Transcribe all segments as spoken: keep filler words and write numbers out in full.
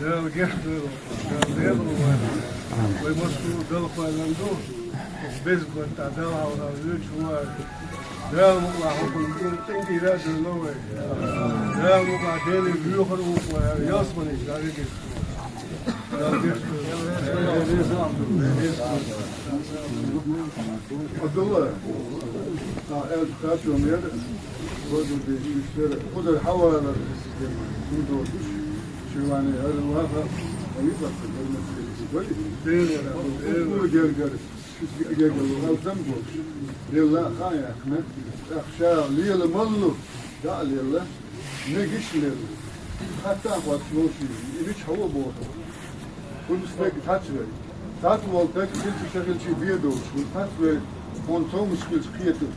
Дала гешт дойла, Дала декъала войла. Вай массо а Далла кхоьллина ду, беза баттахь Далла хьалха луьйчу вара. Дала мукъалахь хӀокхунна тӀе-, тӀе-, тӀе-, тӀе-, дойла вай. Дала мукъалахь Деле вуьйхар ву вай, ялсаманеш дӀавигира. Дала гешт дойла. Абдулла, а, аьлча кхачо мера, вазу бе шуьшера, кхузара хьавалар, хӀун доцуш, шивани хӀара ваха, а, випатта, герматский, бали? Дела, дела. Гергар, шуьшка гергар, алзам болуш. Лелла, хан яхна, тӀаккха ша лела маллу, дӀа а лелла, мегаш а лелла. Хатта а хоттуш вовшийн, и мича хьо боху? ХӀунда стаг цхьацца вай? Цхьацца волу стаг хилча ша хилчий бен долуш ву. Цхьацца вай, хьуна цомгуш хилча кхетар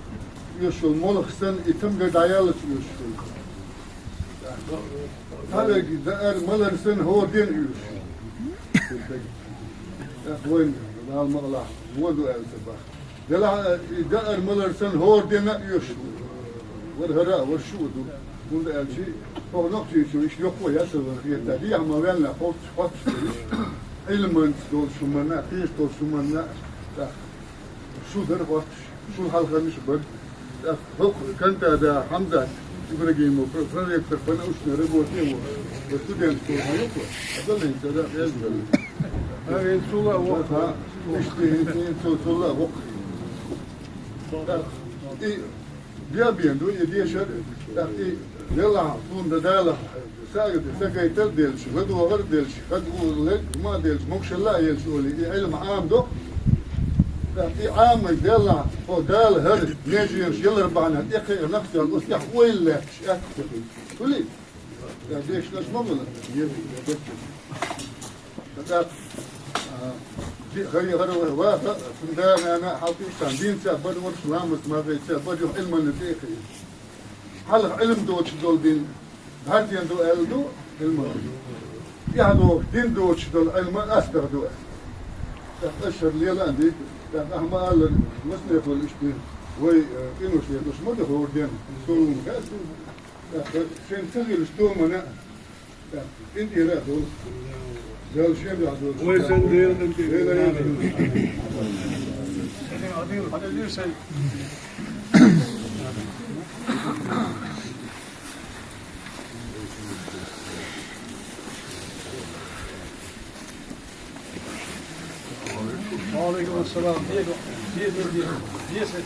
оьшуш волу молха санна, и тамгар дӀаяллалц оьшуш ву. Цхьаверг даар малар санна, хӀора ден оьшуш ву. ТӀаккха вайна, Дала мукъалахь, вон ду аьлла ца боху. Делахь а, и даар малар санна, хӀора ден а оьшуш ву. Вара хӀара а, вара шу а ду. ХӀунда аьлча хӀокху нохчийчо иштта йоккха а яц вайна хетта. Дехьа ма ваьлла, кхоччуш, кхоччуш ду уьш. Ӏилманца долуш хӀуманна а, кхечу долуш хӀуманна а, тӀаккха шу дара кхоччуш, шул хьалхарнаш а бара. ТӀаккха хӀокху Кантада Хьамзат Ибрагимов про-, проректор по научной работе а волуш, вай студенташ хьан юкъа, Ӏабдуллин цара а къелла. ХӀара хӀинца цул а воккха. Иштта хӀинца, хӀинца цул а воккха. ТӀаккха и бен бен ду и дешар, тӀаккха и велахь, суна дан далахь, сагӀа де, сагайтар а делча, ладогӀар а делча, хадур лерг ма а делча, могушалла а елча олий, и Ӏилма Ӏамадо. ТӀаккха и Ӏамай делахь, хьо Дала хӀара меженаш ялар бахьана тӀекхиъна нах царна оцу тӀехь ойла лаьтташ аьтту ца хуьлу. Хуьлий? Я дешнаш ма вала. ТӀаккха, а, ди-, хӀара, хӀара ваха, цуьнан да-нана а хьалхийча царна динца а бара, варш ламаз ма гӀайца а бара, юха Ӏилманна тӀе а кхиира. Хьалха Ӏилма доцуш долу дин бӀаьрзе ду аьлла ду, Ӏилма. ТӀаьхьа догӀу дин доцуш долу Ӏилма астагӀа ду аьлла. ТӀаккха аса шара лела а ди, тӀаккха ахьа ма-аллара, массанехула иштта вай, э, къинош летош ма ду хӀора ден, суна хаьа суна. ТӀаккха шайн ца хилча томана, тӀаккха къинтӀера а долу. Дала шен дуьхьа долу. Вай сан Дела къинтӀера. Дела къинтӀера. Ва алейкум ассалам. Десять.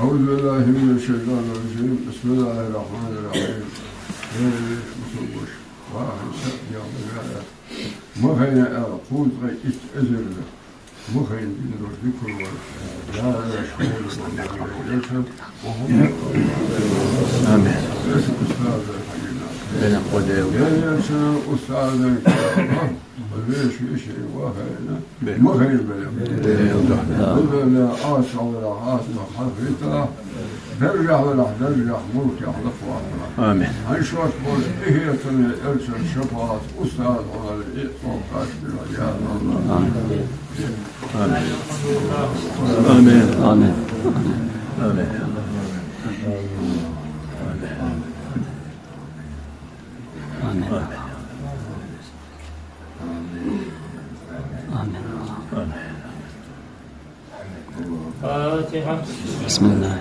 أعوذ بالله من الشيطان الرجيم. بسم الله الرحمن الرحيم. Ey, musulmuş, Allah'ın sen yalnız. Mahayna el, kuzgay iç ezirdi. Mahayna bin dur, bir kurban. Ya Resul, Amin. Benim o da yok. Ya Resul, ustazın. Ve şu işi vahayna. Mahayna benim. Eyvallah. Bu böyle ağaç olarak, ağaç olarak, hafif olarak. Dergah olarak, dergah, mulk olarak, kuvvet olarak. Amin. Hani şu vakit bu ehliyetini, erçel şefaat, ustaz olarak, e, o kaç bir ya Allah. Amin. Amin. Amin. Amin. Amin. Amin. Amin. Fatiha. Bismillah.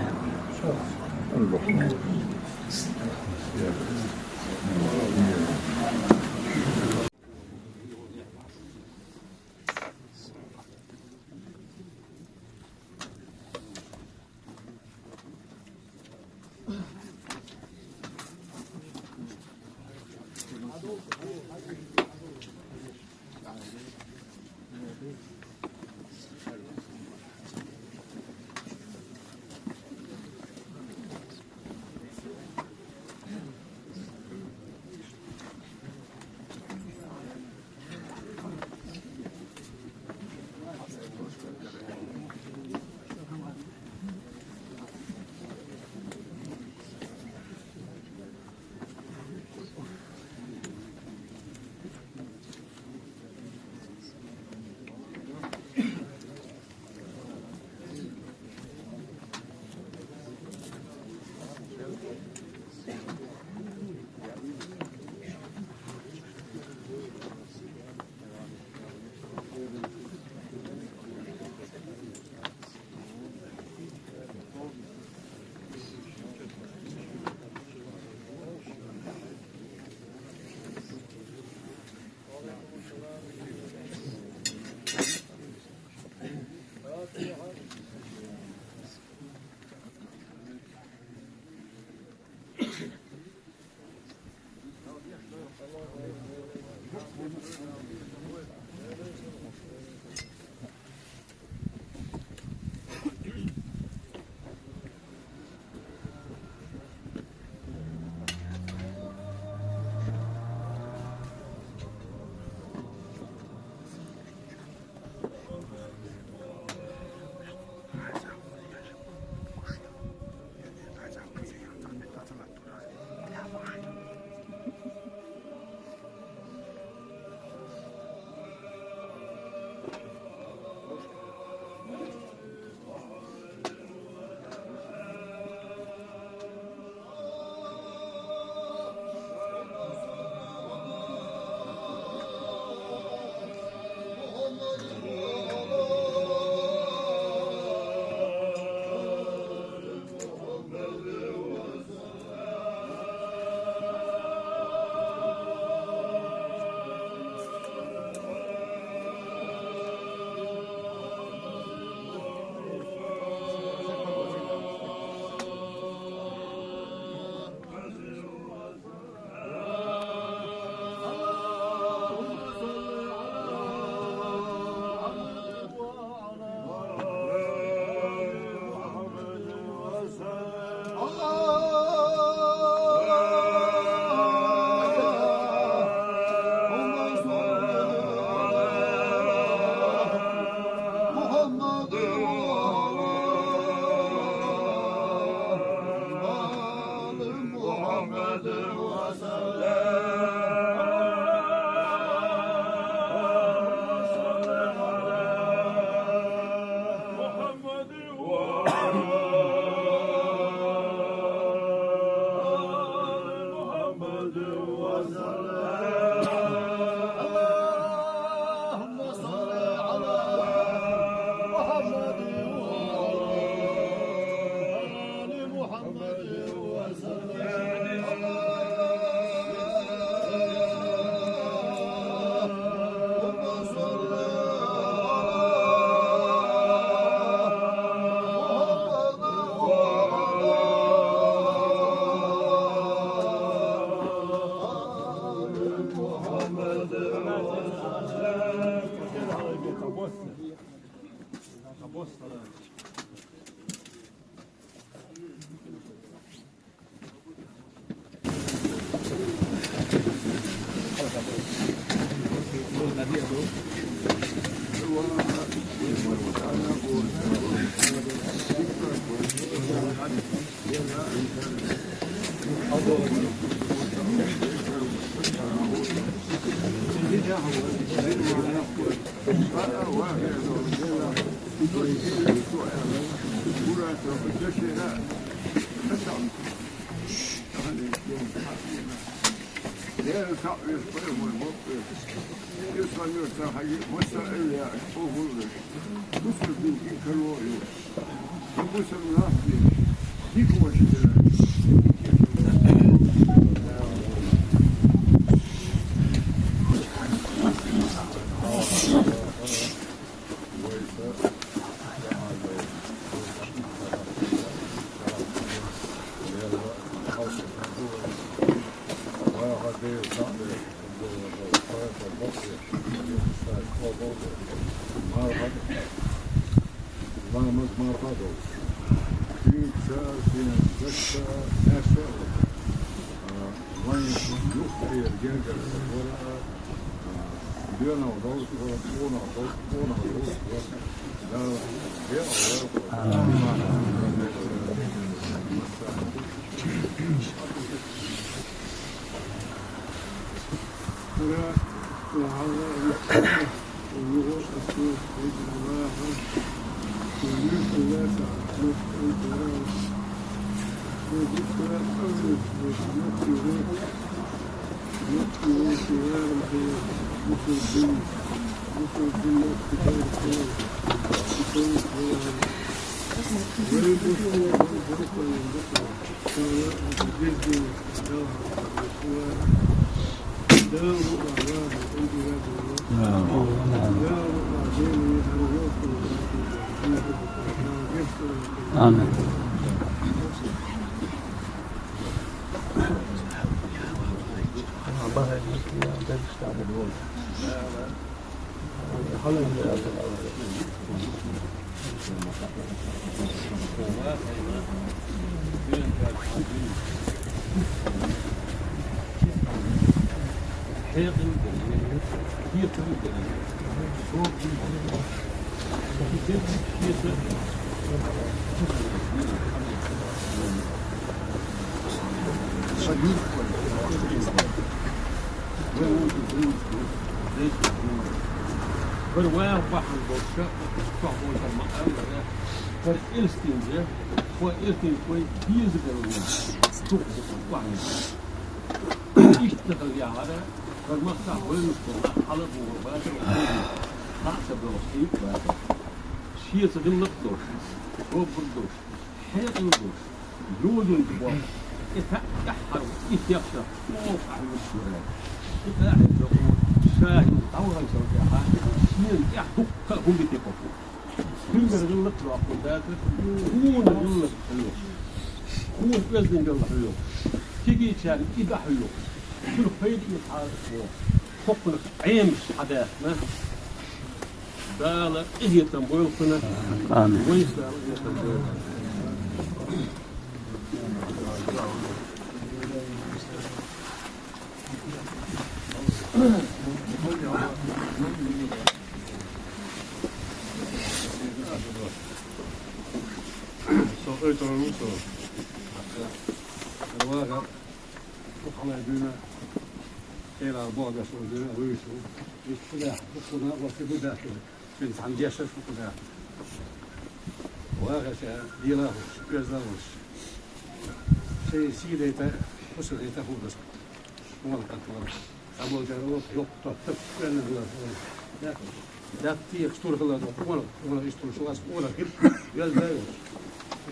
آمين. Бер вай бахьан болча, чохь болча ма-, бер Элстинче, хо Элстин хой деза бер вай. Тух бахьан. Иштта хала яхара, бер махка хойнуш бу, хала бу, бу, бу, бу. Хала бу, бу, бу. Шеца гӀиллакх долуш, гоббар долуш, хьекъал долуш, йозанаш болуш, и таӀ тӀаьххьара, и тешна, оха ахьа вуьшта вара. И тӀаьхьа чохь ву, ша хӀинца дӀаваханчул тӀаьхьа, шена тӀехь дуккха а хӀума битий кхо. Цуьнгара гӀиллакх доккхур дацара, хьуна гӀиллакх хьоьхуш, хьуна оьздангалла хьоьхуш, кегийчарна и дӀахьоьхуш, цуьнан пайда хьалха хьо, хӀокхунах Ӏемаш хьадаьхна. Дала къинхетам бойла кхунах. Амин. Вайша Дала къинхетам бойла. Со ойтур ву со. Ваха, бу хьалай дуьйна, Эла боху беш ву дуьйна, вуьйш ву. Ишта шу даьхна, бу кхуна, ваха шу даьхна. Шуьга цхьаьна дешар шу кху даьхна. Ваха ша, дела а хуьлуш, оьзда а хуьлуш. Шайн сий дайта, хӀусам дайта хӀума ду сан. Хьуна кхетта вара. Цхьаболчара оха йоккха тоттар, кхоьллина хилар хьуна. Даьтта техаш тур хилар ду, хьуна, хьуна иштта хуьлуш вац, хьуна хилла, оьзда а йолуш.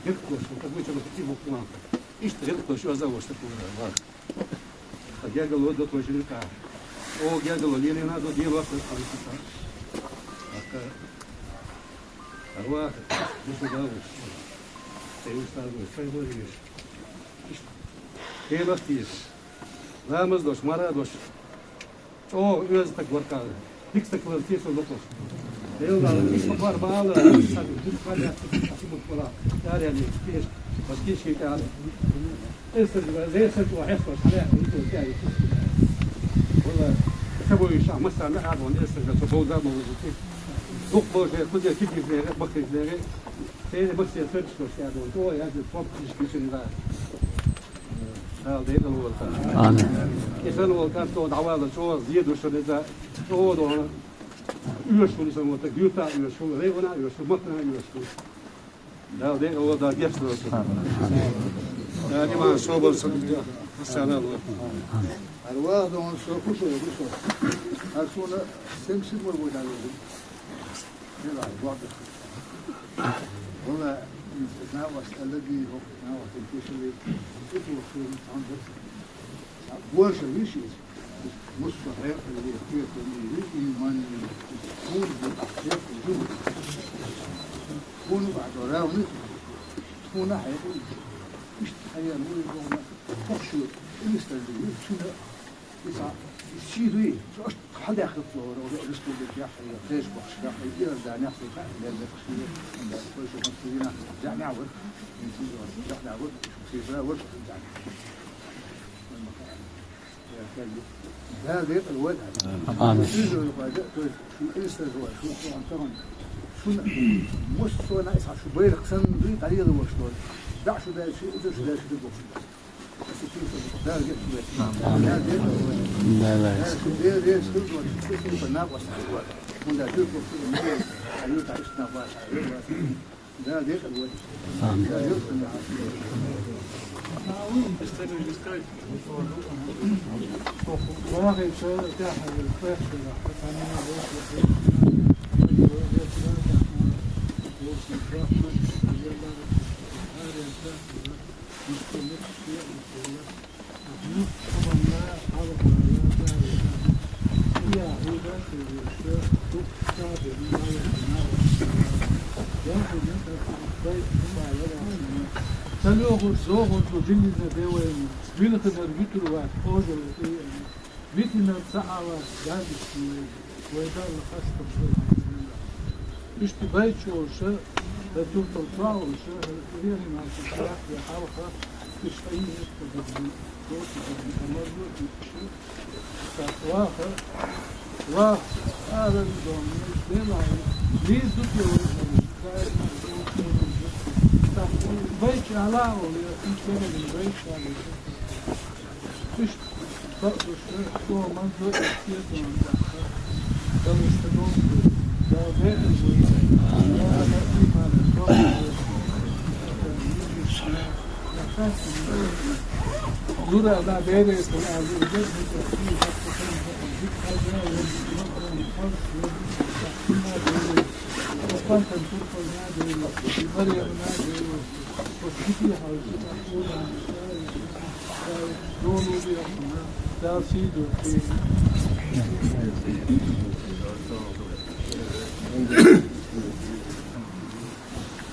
Хилла долуш, хьуна гуча и бу хьуна. Иштта хилла долуш, оьзда а волуш сан хьуна вара. Ткъа гергарло ду тхойшиннан тӀехь. Оха гергарло лелийна а ду, дела а ду тхойшиннан тӀехь. ТӀаккха, арваха, ду шу да ву. Тхайн вуьшта а ву, тхайн ву а везаш. Иштта. Хенаш а тешаш. Ламаз а деш, марха а деш. ЧӀогӀа оьзда стаг вара-кх. Дика стаг вара, тешал ло-кх. Делла, иза хабар бала, саби, дика хабар яц, саби, мут бала. Яр яни, кеш, башки ши кар. Эсэр, эсэр чу хьес баш, хьале, хьале, хьале. Валла, сабой ша, масса на адон, эсэр, чу бовза, бовза. Дух бовза, кузе, кибиз леге, бахиз леге. Сей бахсе сэр чу ша адон. О, я же топ киш кишин да. Дала декъал волта. Амин. Исан волта, то дӀавала, чӀо, зедуша деза, чӀо дона. Уьш ву исан волта, гюрта уьш ву, регуна уьш ву, матна уьш ву. Дала декъал волта, геш волта. Амин. Я, иман, собар, сабар, хасана, Аллах. Арвах дон, со, кушо, кушо. Арсуна, сем сим мой вода. Валла, нагӀвас алади, хӀокху нагӀвас тешале, цӀе тохуш ю, цхьаьна дара. Больше висиз, муссо хьекъале, кхетаме, имане, хӀунда бу ахь хьекъал жу. Хьуна бахьа равни, хьуна хьекъал. Иштта хьаяр вуй, хьуна, тохуш ю, министр ю, цуьнан Иза, иза ший дуй, цо аша хьадаьхна цо вара, вара республикехь, я Дешбахшехь, я Иорданехь, я Лердехь, я Польша, Москвина, жахьна вара, жахьна вара, шуьга вара, жахьна. Дала декъал вай. Амин. Шуьга вара, то есть, шу эсар вара, шу, шу, шу, шуна, муссо а иза шу байракх санна дуй, дӀаелла ваш долу. ДӀа шу даьлча, иза шу даьлча, ду бохуш. Ца лоьхуш, зохуш ду диллина де вайна, вилхинарг вуьтур вац, кхожалла тӀе а. Витинарг ца Ӏа вац, дадица вай, вай Далла хастам хила. Иштта байчу олуша, хӀара туртал чохь олуша, хӀара рехин хьалха, хӀара хьалха, иштта айхьа хӀетта дагна, доцу дагна, амазло иштта, цхьа ваха, ваха, ара дом, дела, лезу те вай, цхьа байчу Ӏала олу, я, и кеман байчу Ӏала. Иштта бакъдерш, чӀогӀа манзо а кхетам а баьхна, Далла ша долу, Дала декъал вай, Дала иман, Нура, да, бере,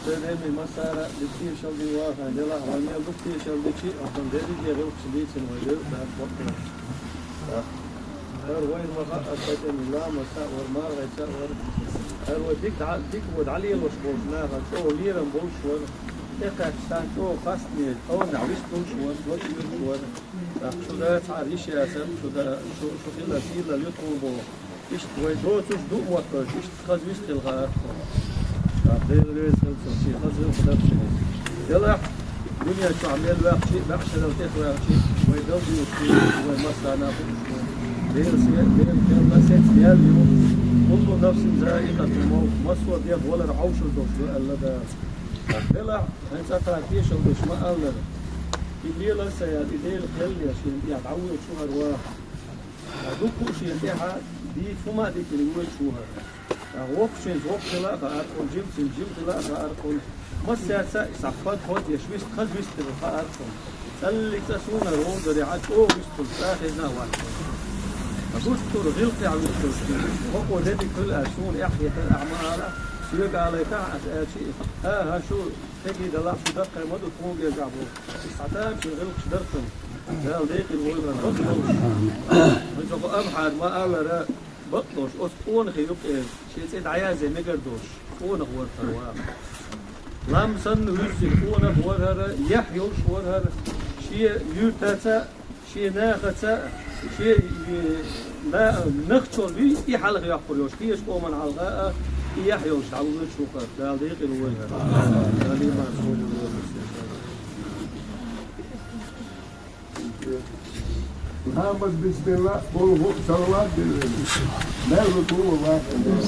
Сан деми масара дитишал ди ваха, дела ванел дитишал ди чи, а сан дери де гилчи дитин вай дер, да, боккер. Хар вайн ма хаъа сатани ла ма саъ вар, мар гӀай саъ вар. Хар вай дик дӀа-, дик вай дӀалелош болуш наха, чӀогӀа лерам болуш вар. ТӀекхаьчча царна чӀогӀа хастаме, тхуна дӀа вистхуьлуш вар, дочуьйраш вар. ТӀаккха шу да цхьа йиш яцар, шу да, шу, шу хилла сийлалла ю тхуна боху. Иштта вай доцуш ду а моттуш, иштта хаза вист хила хаьара тхуна. ТӀаккха Дела реза хила цунна, шен хаза гӀиллакх дара цунна. Делахь, дуьнен чохь мел ваьхчи, баьӀ шарал тӀехваьхчи, вай дал дуьйцу, вай массарна а хууш ду. Дела се-, Дела кхелна сецна ял ю. Куллу нафсин заикъатул мавт, массо а дегӀ валар Ӏовшал долуш ду аьлла Дала. Делахь, хьайн цӀа тхара тешал деш ма-аллара. И лелар сан ял, и Дела кхел а, шена тӀехь дӀавоьдуш ву хӀара ваха. Ткъа дуккха а шена тӀехьа дийца хӀума а дитина воьдуш ву хӀара. Ткъа воккхачуьнца воккха хила а хаьара тхуна, жимачуьнца жима хила а хаьара тхуна. Массаьрца а и схьа пад хӀоттеш вист-, хаза вистхила хаьара тхуна. ЦӀаллиг цӀа суна хӀара вовзарехь а чӀогӀа вистхуьлу, цкъа а хезна а вац. Ткъа гуттар а гӀиллакхехь вистхуьлу шена. ХӀокхо де дика хуьлу аьлла, суна эхь хетара ахь ма ала, соьга алайтахьа аса аьлча а, хӀан-хӀа, шу кегий далахь, шу даккхий ма ду тхуна гежахь боху. И схьа тамашийна гӀиллакхаш дара цунна. Дала декъала войла. Амин. Вай цо Абхьар ма-аллара, бакъдолуш, оцу къонахе юкъе шен цӀе дӀаязъе мегар долуш, къонах вара хӀара ваха. Лам санна вуьззина къонах вара хӀара, яхь йолуш вара хӀара, шен юьртаца а, шен нахаца а, шен, э, на-, нахчо луьй и хьалха йоккхур йолуш, кхечу къоман хьалха а, и яхь йолуш дӀавуьллуш ву хӀара. Дала декъала войла. Дала иман, собар, лоруш. Мухьаммад, бисмилла, болу гӀу салават дилла. Мел ву ву ву ву.